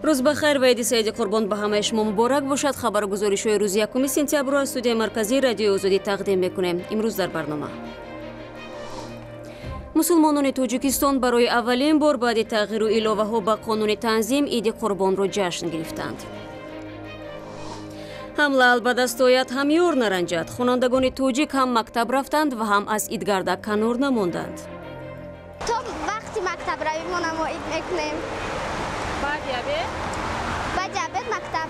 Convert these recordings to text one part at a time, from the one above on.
Рӯз ба хайр ва иди Саиди Қурбон ба ҳамаи шумо муборак бошад. Хабару гузоришҳои рӯзи 1 сентябрро аз студияи марказии Радиои Озодӣ тақдим мекунем. Имрӯз дар барнома: мусулмонони Тоҷикистон барои аввалин бор баъди тағйиру иловаҳо ба қонуни танзим иди Қурбонро ҷашн гирифтанд. Ҳам лаъл ба даст ояд, ҳам ёр наранҷад. Хонандагони тоҷик ҳам мактаб рафтанд ва ҳам аз идгарда канор намонданд. То вақти мактабравӣ мо намо ид мекунем. Баъди обед мактаб.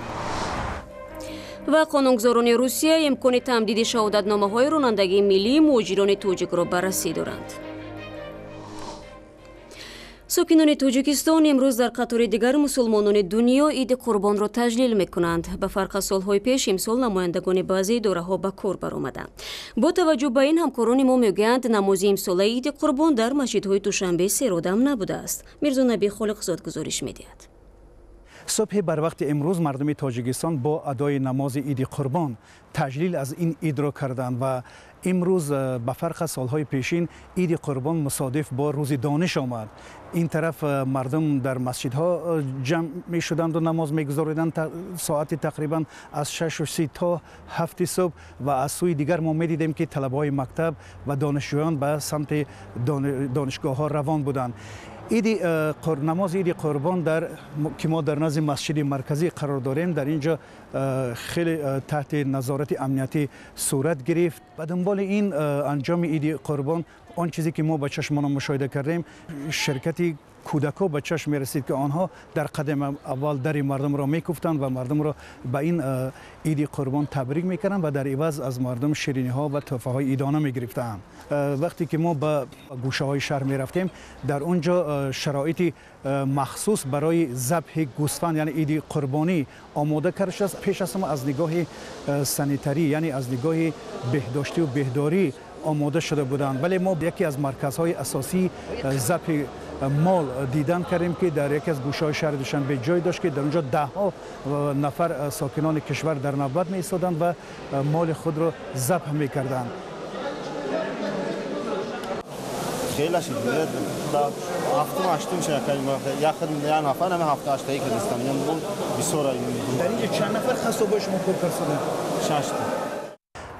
Ва қонунгузорони Русия имкони тамдиди шаҳодатномаҳои ронандагии миллии муҳоҷирони тоҷикро баррасӣ доранд. Сокинони Тоҷикистон имрӯз дар қатори дигар мусулмонони дунё иди Қурбонро таҷлил мекунанд. Ба фарқ аз солҳои пеш, имсол намояндагони баъзе идораҳо ба кор баромаданд. Бо таваҷҷӯҳ ба ин, ҳамкорони мо мегӯянд, намози имсолаи иди Қурбон дар масҷидҳои Душанбе серодам набудааст. Мирзонаби Холиқзод гузориш медиҳад. Субҳи барвақти имрӯз мардуми Тоҷикистон бо адои намози иди Қурбон таҷлил аз ин идро карданд ва имрӯз ба фарқ аз солҳои пешин иди Қурбон мусодиф бо рӯзи дониш омад. Ин тараф мардум дар масҷидҳо ҷамъ мешуданду намоз мегузориданд соати тақрибан аз 6:30 то 7 субҳ ва аз сӯи дигар мо медидем, ки талабаҳои мактаб ва донишҷӯён ба самти донишгоҳҳо равон буданд. Иди намози иди Қурбон, ки мо дар назди масҷиди марказӣ қарор дорем, дар инҷо хеле таҳти назорати амниятӣ сурат гирифт. Ба дунболи ин анҷоми иди Қурбон, он чизе ки мо ба чашмона мушоҳида кардем, ширкати кӯдакҳо ба чашм мерасид, ки онҳо дар қадами аввал дари мардумро мекуфтанд ва мардумро ба ин иди Қурбон табрик мекарданд ва дар иваз аз мардум шириниҳо ва тӯҳфаҳои идона мегирифтанд. Вақте ки мо ба гӯшаҳои шаҳр мерафтем, дар он ҷо шароити махсус барои забҳи гӯсфанд, яъне иди қурбонӣ, омода карда шудааст. Пеш аз ҳама аз нигоҳи санитарӣ, яъне аз нигоҳи беҳдоштию беҳдорӣ омода шуда буданд. Вале мо яке аз марказҳои асосии забҳи мол дидан кардем, ки дар яке аз гӯшаҳои шаҳри Душанбе ҷой дошт, ки дар онҷо даҳҳо нафар сокинони кишвар дар навбат меистоданд ва моли худро забҳ мекарданд. Хеле шид, ҳафтум ҳаштум як нафар ҳами ҳафта ҳаштаи кардистам. Бисёр. Дар инҷо чанд нафар қассобои шумо кор карсоданд? Шашта.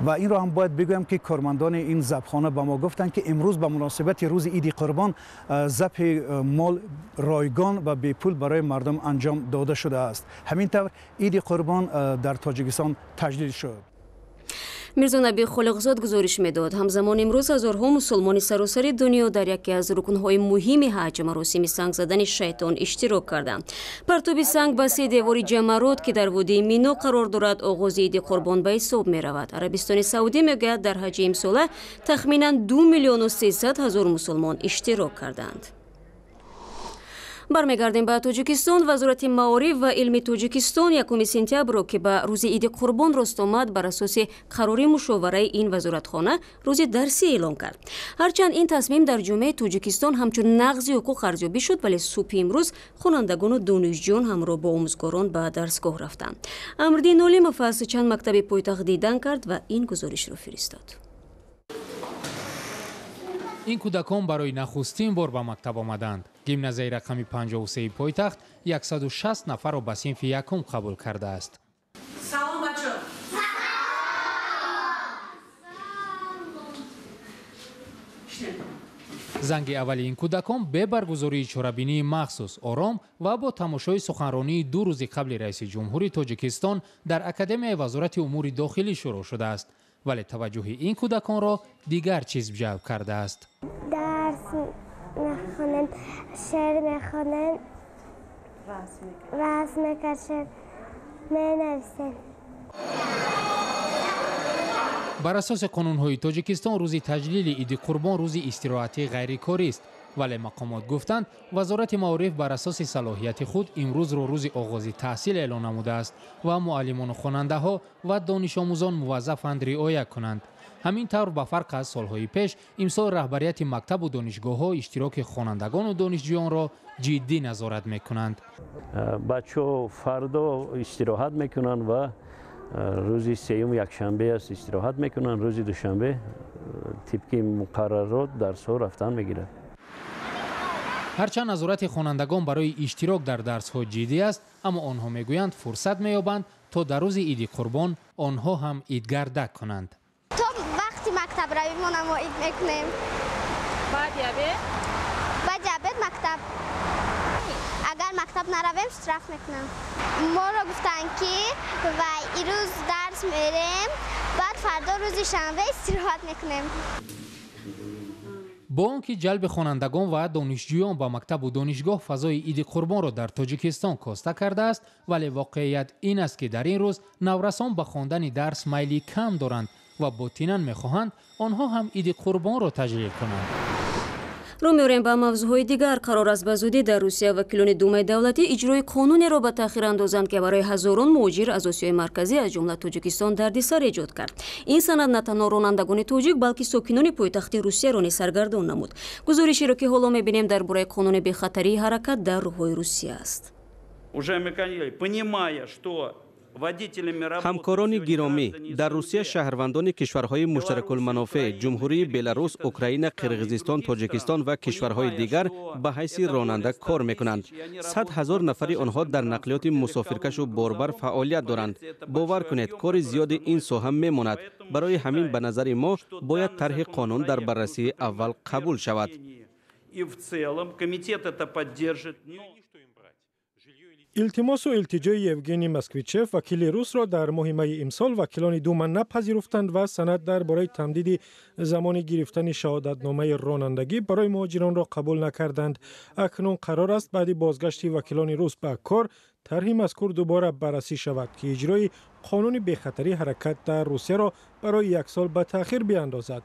Ва инро ҳам бояд бигӯям, ки кормандони ин забҳхона ба мо гуфтанд, ки имрӯз ба муносибати рӯзи иди Қурбон забҳи мол ройгон ва бепул барои мардум анҷом дода шудааст. Ҳамин тавр иди Қурбон дар Тоҷикистон таҷлил шуд. Мирзонаби Холиқзод гузориш медод. Ҳамзамон имрӯз ҳазорҳо мусулмони саросари дунё дар яке аз рукнҳои муҳими ҳаҷ, маросими санг задани шайтон, иштирок карданд. Партоби санг ба се девори ҷамарот, ки дар водии Мино қарор дорад, оғози иди Қурбон ба ҳисоб меравад. Арабистони Саудӣ мегӯяд, дар ҳаҷи имсола тахминан 2 300 000 мусулмон иштирок карданд. Бармегардем ба Тоҷикистон. Вазорати маориф ва илми Тоҷикистон 1 сентябрро, ки ба рӯзи иди Қурбон рост омад, бар асоси қарори мушовараи ин вазоратхона рӯзи дарсӣ эълон кард. Ҳарчанд ин тасмим дар ҷомеаи Тоҷикистон ҳамчун нақзи ҳуқуқ арзёбӣ шуд, вале субҳи имрӯз хонандагону донишҷӯён ҳамроҳ бо омӯзгорон ба дарсгоҳ рафтанд. Амриддин Олимов аз чанд мактаби пойтахт дидан кард ва ин гузоришро фиристод. Ин кӯдакон барои нахустин бор ба мактаб омаданд. Гимназияи рақами 53 пойтахт 160 нафарро ба синфи якум қабул кардааст. Салом, бачо. Занги аввали ин кӯдакон бе баргузории чорабинии махсус, ором ва бо тамошои суханронии 2 рӯзи қабли раиси ҷумҳури Тоҷикистон дар Академияи Вазорати умури дохилӣ шурӯъ шудааст, вале таваҷҷӯҳи ин кӯдаконро дигар чиз ҷалб кардааст. Дарс мехонем, шеър мехонем, расм мекашем, менависем. Бар асоси қонунҳои Тоҷикистон, рӯзи таҷлили иди Қурбон рӯзи истироҳатии ғайрикорист, вале мақомот гуфтанд, Вазорати маориф бар асоси салоҳияти худ имрӯзро рӯзи оғози таҳсил эълон намудааст ва муаллимону хонандаҳо ва донишомӯзон муваззафанд риоя кунанд. Ҳамин тавр, ба фарқ аз солҳои пеш, имсол раҳбарияти мактабу донишгоҳҳо иштироки хонандагону донишҷӯёнро ҷиддӣ назорат мекунанд. Бачаҳо фардо истироҳат мекунанд ва рӯзи сеюм якшанбе аст, истироҳат мекунанд. Рӯзи душанбе тибқи муқаррарот дарсҳо рафтан мегирад. Ҳарчанд назорати хонандагон барои иштирок дар дарсҳо ҷиддӣ аст, аммо онҳо мегӯянд, фурсат меёбанд, то дар рӯзи Иди Қурбон онҳо ҳам идгардак кунанд. То вақти мактабравимона мо ид мекунем. Баъди обед? Баъди обед мактаб. Агар мактаб наравем, штраф мекунам. Моро гуфтанд, ки ва ирӯз дарс мерем, баъд фардо рӯзи шанбе истироҳат мекунем. Бо он ки ҷалби хонандагон ва донишҷӯён ба мактабу донишгоҳ фазои Иди Қурбонро дар Тоҷикистон коста кардааст, вале воқеият ин аст, ки дар ин рӯз наврасон ба хондани дарс майли кам доранд ва ботинан мехоҳанд онҳо ҳам Иди Қурбонро таҷлил кунанд. Рӯ меорем ба мавзӯъҳои дигар. Қарор аст, ба зудӣ дар Русия вакилони Думаи давлатӣ иҷрои қонунеро ба таъхир андозанд, ки барои ҳазорон муҳоҷир аз Осиёи Марказӣ, аз ҷумла Тоҷикистон, дардисар эҷод кард. Ин санад на танҳо ронандагони тоҷик, балки сокинони пойтахти Русияро низ саргардон намуд. Гузоришеро, ки ҳоло мебинем, дар бораи қонуни бехатарии ҳаракат дар роҳҳои Русия аст. Понимая, что Ҳамкорони гиромӣ, дар Русия шаҳрвандони кишварҳои муштаракулманофеъ, Ҷумҳурии Беларус, Украина, Қирғизистон, Тоҷикистон ва кишварҳои дигар ба ҳайси ронанда кор мекунанд. 100 000 нафари онҳо дар нақлиёти мусофиркашу борбар фаъолият доранд. Бовар кунед, кори зиёди ин соҳа мемонад. Барои ҳамин, ба назари мо, бояд тарҳи қонун дар баррасии аввал қабул шавад. И в целом комитет это поддержит. Илтимосу илтиҷои Евгений Москвичев, вакили русро, дар моҳи майи имсол вакилони Дума напазируфтанд ва санад дар бораи тамдиди замони гирифтани шаҳодатномаи ронандагӣ барои муҳоҷиронро қабул накарданд. Акнун қарор аст, баъди бозгашти вакилони рус ба кор тарҳи мазкур дубора баррасӣ шавад, ки иҷрои қонуни бехатарии ҳаракат дар Русияро барои як сол ба таъхир биандозад.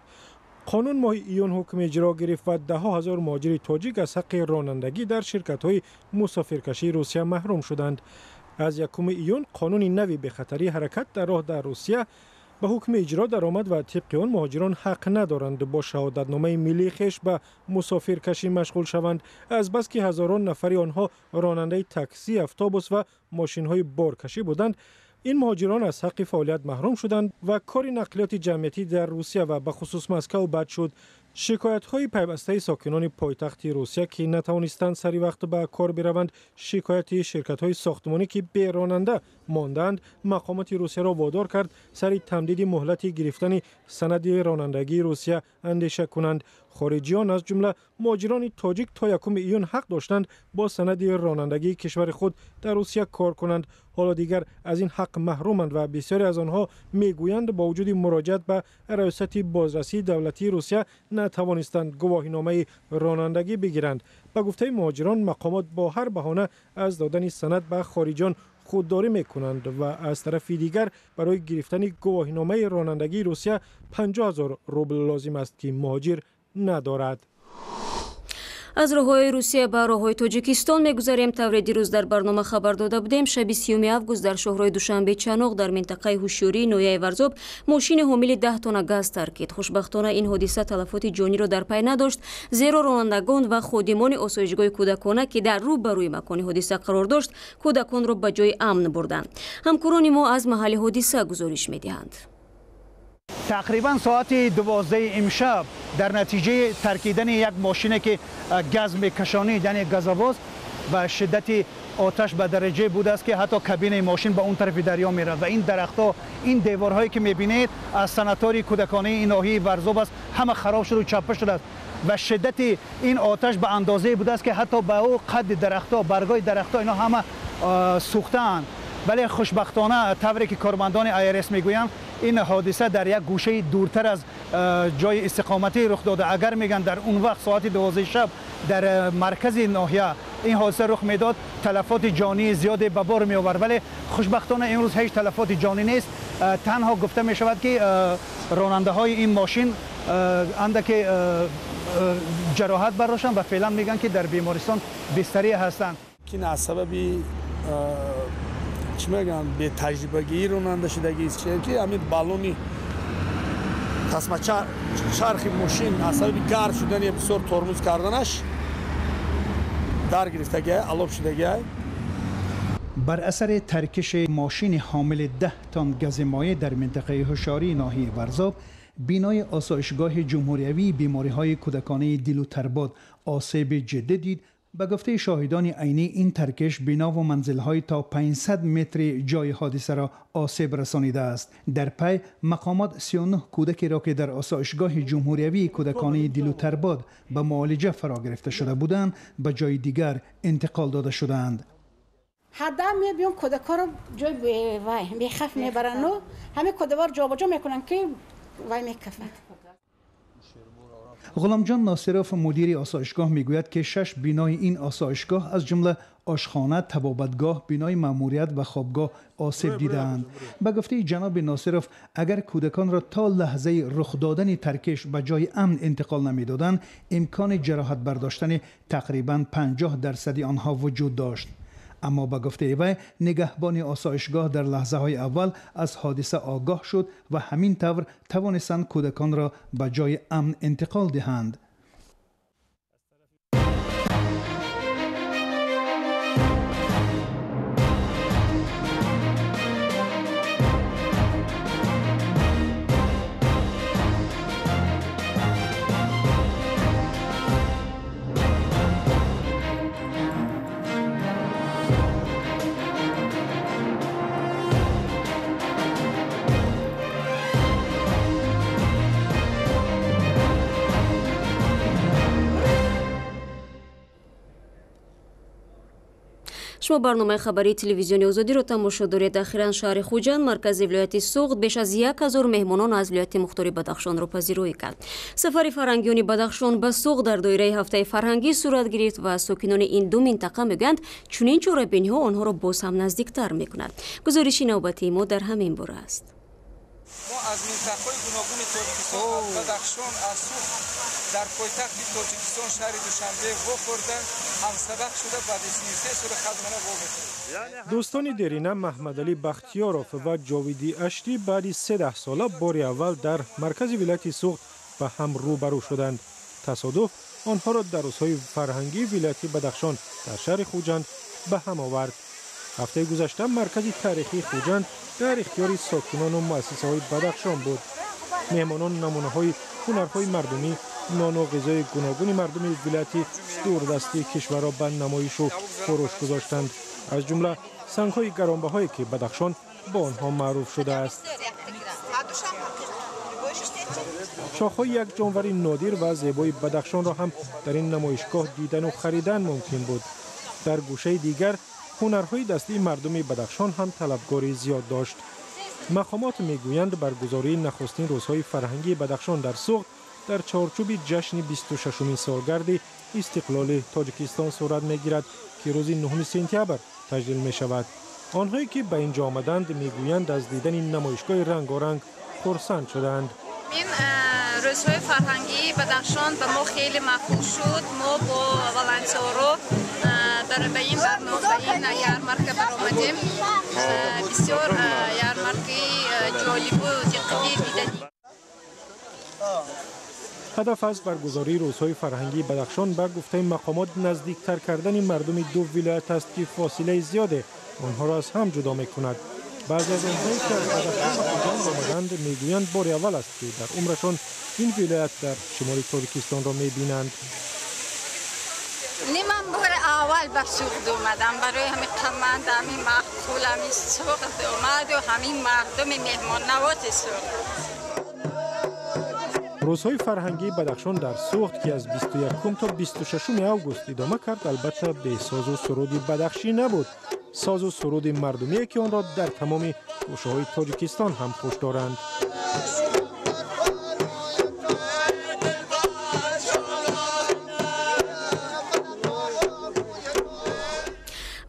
Қонун моҳи июн ҳукми иҷро гирифт ва даҳҳо ҳазор муҳоҷири тоҷик аз ҳаққи ронандагӣ дар ширкатҳои мусофиркашии Русия маҳрум шуданд. Аз 1 июн қонуни нави бехатарии ҳаракат дар роҳ дар Русия ба ҳукми иҷро даромад ва тибқи он муҳоҷирон ҳақ надоранд бо шаҳодатномаи миллии хеш ба мусофиркашӣ машғул шаванд. Азбаски ҳазорон нафари онҳо ронандаи таксӣ, автобус ва мошинҳои боркашӣ буданд, ин муҳоҷирон аз ҳаққи фаъолият маҳрум шуданд ва кори нақлиёти ҷамъиятӣ дар Русия ва бахусус Москав бад шуд. Шикоятҳои пайвастаи сокинони пойтахти Русия, ки натавонистанд сари вақт ба кор бираванд, шикояти ширкатҳои сохтмонӣ, ки беронанда мондаанд, мақомоти Русияро водор кард сари тамдиди муҳлати гирифтани санади ронандагии Русия андеша кунанд. Хориҷиён, аз ҷумла муҳоҷирони тоҷик, то 1 июн ҳақ доштанд бо санади ронандагии кишвари худ дар Русия кор кунанд. Ҳоло дигар аз ин ҳақ маҳруманд ва бисёре аз онҳо мегӯянд, бо вуҷуди муроҷиат ба Раёсати бозрасии давлатии Русия натавонистанд гувоҳиномаи ронандагӣ бигиранд. Ба гуфтаи муҳоҷирон, мақомот бо ҳар баҳона аз додани санад ба хориҷиён худдорӣ мекунанд ва аз тарафи дигар барои гирифтани гувоҳиномаи ронандагии Русия 50 000 рубл лозим аст, ки муҳоҷир надорад. Аз роҳҳои Русия ба роҳҳои Тоҷикистон мегузарем. Тавре дирӯз дар барнома хабар дода будем, шаби 30 август дар шоҳрои Душанбе Чаноқ дар минтақаи Ҳушёрии ноҳияи Варзоб мошини ҳомили 10 тонна газ таркид. Хушбахтона, ин ҳодиса талафоти ҷониро дар пай надошт, зеро ронандагон ва ходимони осоишгоҳи кӯдакона, ки дар рӯ ба рӯи макони ҳодиса қарор дошт, кӯдаконро ба ҷои амн бурданд. Ҳамкорони мо аз маҳалли ҳодиса гузориш медиҳанд. Тақрибан соати 12 имшаб дар натиҷаи таркидани як мошине, ки газ мекашонид, яъне газовоз, ва шиддати оташ ба дараҷае будааст, ки ҳатто кабинаи мошин ба он тарафи дарё меравад ва ин дарахтҳо, ин деворҳое, ки мебинед, аз санатории кӯдаконаи ин ноҳияи Варзоб аст, ҳама хароб шуду чаппа шудааст. Ва шиддати ин оташ ба андозае будааст, ки ҳатто ба ӯ қадди дарахтҳо, баргҳои дарахтҳо, ино ҳама сӯхтаанд. Вале хушбахтона, тавре ки кормандони АРС мегӯянд, ин ҳодиса дар як гӯшаи дуртар аз ҷои истиқоматӣ рух дода. Агар, мегӯянд, дар он вақт соати 12 шаб дар маркази ноҳия ин ҳодиса рух медод, талафоти ҷонии зиёде ба бор меовард. Вале хушбахтона имрӯз ҳеҷ талафоти ҷонӣ нест. Танҳо гуфта мешавад, ки ронандаҳои ин мошин андаке ҷароҳат бардоштанд ва феълан мегӯянд, ки дар бемористон бистарӣ ҳастанд. Ки аз сабаби, чӣ мегӯянд, бетаҷрибагии ронанда шудагист, ки ҳамин баллони тасмачархи мошин аз сабаби гарм шудани, бисёр тормуз карданаш дар гирифтагиай, алоб шудагиай. Бар асари таркиши мошини ҳомили 10 тонн гази моеъ дар минтақаи Ҳушории ноҳияи Варзоб бинои осоишгоҳи ҷумҳуриявии бемориҳои кӯдаконаи дилу тарбод осеби ҷиддӣ дид. Ба гуфтаи шоҳидони айнӣ, ин таркиш бино ва манзилҳои то 500 метри ҷои ҳодисаро осеб расонидааст. Дар пай мақомот 39 кӯдакеро, ки дар осоишгоҳи ҷумҳуриявии кӯдаконаи Дилутарбод ба муолиҷа фаро гирифта шуда буданд, ба ҷои дигар интиқол дода шудаанд. Ҳада мебиён кӯдакҳоро ҷои вай бехаф мебаранду ҳамин кӯдакҳоро ҷобаҷо мекунанд, ки вай мекафад. Ғуломҷон Носиров, мудири осоишгоҳ, мегӯяд, ки 6 бинои ин осоишгоҳ, аз ҷумла ошхона, табобатгоҳ, бинои маъмурият ва хобгоҳ осеб дидаанд. Ба гуфтаи ҷаноби Носиров, агар кӯдаконро то лаҳзаи рух додани таркиш ба ҷои амн интиқол намедоданд, имкони ҷароҳат бардоштани тақрибан 50% онҳо вуҷуд дошт. Аммо ба гуфтаи вай, нигаҳбони осоишгоҳ дар лаҳзаҳои аввал аз ҳодиса огоҳ шуд ва ҳамин тавр тавонистанд кӯдаконро ба ҷои амн интиқол диҳанд. Шумо барномаи хабарии телевизиони Озодиро тамошо доред. Ахиран шаҳри Хуҷанд, маркази вилояти Суғд, беш аз 1000 меҳмонон аз вилояти мухтори Бадахшонро пазироӣ кард. Сафари фарҳангиёни Бадахшон ба Суғд дар доираи ҳафтаи фарҳангӣ сурат гирифт ва сокинони ин ду минтақа мегӯянд, чунин чорабиниҳо онҳоро боз ҳам наздиктар мекунад. Гузориши навбатии мо дар ҳамин бора аст. Мо аз минтақаҳои гуногуни Тоҷикистон, аз Бадахшон, аз Суғд дар пойтахти Тоҷикистон шаҳри Душанбе вохӯрда, ҳамсабақ шуда, баъди 33 соли хазмана вомехӯрем. Дӯстони дерина Маҳмадалӣ Бахтиёров ва Ҷовиди Аштӣ баъди 13 сола бори аввал дар маркази вилояти Суғд ба ҳам рӯбарӯ шуданд. Тасодуф онҳоро дар рӯзҳои фарҳангии вилояти Бадахшон дар шаҳри Хуҷанд ба ҳам овард. Ҳафтаи гузашта маркази таърихии Хуҷанд дар ихтиёри сокинону муассисаҳои Бадахшон буд. Меҳмонон намунаҳои ҳунарҳои мардумӣ, нону ғизои гуногуни мардуми вилояти дурдасти кишварро ба намоишу фурӯш гузоштанд, аз ҷумла сангҳои гаронбаҳое, ки Бадахшон бо онҳо маъруф шудааст. Шохҳои як ҷонвари нодир ва зебои Бадахшонро ҳам дар ин намоишгоҳ дидану харидан мумкин буд. Дар гӯшаи дигар ҳунарҳои дастии мардуми Бадахшон ҳам талабгори зиёд дошт. Мақомот мегӯянд, баргузории нахустин рӯзҳои фарҳангии Бадахшон дар Суғд дар чорчӯби ҷашни 26-умин солгарди истиқлоли Тоҷикистон сурат мегирад, ки рӯзи 9 сентябр таҷлил мешавад. Онҳое ки ба ин ҷо омаданд, мегӯянд, аз дидани намоишгоҳи рангоранг хурсанд шудаанд. Ин рӯзҳои фарҳангии Бадахшон ба мо хеле маъқул шуд. Мо бо волонтёрҳо ба ин барнома, ба ин ярмарка баромадем. Бисёр ярмаркаи ҷолибу диққати диданӣ. Ҳадаф аз баргузории рӯзҳои фарҳангии Бадахшон, ба гуфтаи мақомот, наздиктар кардани мардуми ду вилоят аст, ки фосилаи зиёде онҳоро аз ҳам ҷудо мекунад. Баъзе аз онҳое ки аз Бадахшон ба Хуҷанд омаданд, мегӯянд, бори аввал аст, ки дар умрашон ин вилоят дар шимоли Тоҷикистонро мебинанд. Не, ман бори аввал ба Суғд омадам. Барои ҳамин қаманд, ҳамин маъқул, ҳамин Суғд омаду ҳамин мардуми меҳмоннавози Суғд. Рӯзҳои фарҳангии Бадахшон дар Суғд, ки аз 21 то 26 август идома кард, албатта бесозу суруди бадахшӣ набуд. Созу суруди мардумие, ки онро дар тамоми гӯшаҳои Тоҷикистон ҳам хуш доранд.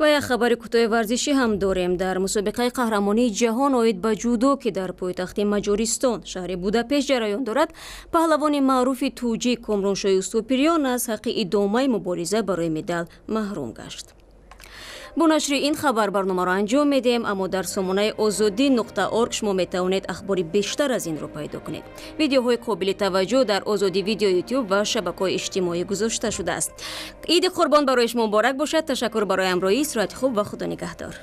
Ва як хабари кӯтоҳи варзишӣ ҳам дорем. Дар мусобиқаи қаҳрамонии ҷаҳон оид ба ҷудо, ки дар пойтахти Маҷористон, шаҳри Будапешт ҷараён дорад, паҳлавони маъруфи тоҷик Комроншоҳи Устопирён аз ҳаққи идомаи мубориза барои медал маҳрум гашт. Бо нашри ин хабар барномаро анҷом медиҳем, аммо дар сомонаи озодӣ.орг шумо метавонед ахбори бештар аз инро пайдо кунед. Видеоҳои қобили таваҷҷӯҳ дар Озодӣ Видео, Ютуб ва шабакаҳои иҷтимоӣ гузошта шудааст. Иди Қурбон барои шумо муборак бошад. Ташаккур барои ҳамроҳӣ. Истироҳати хуб ва Худо нигаҳдор.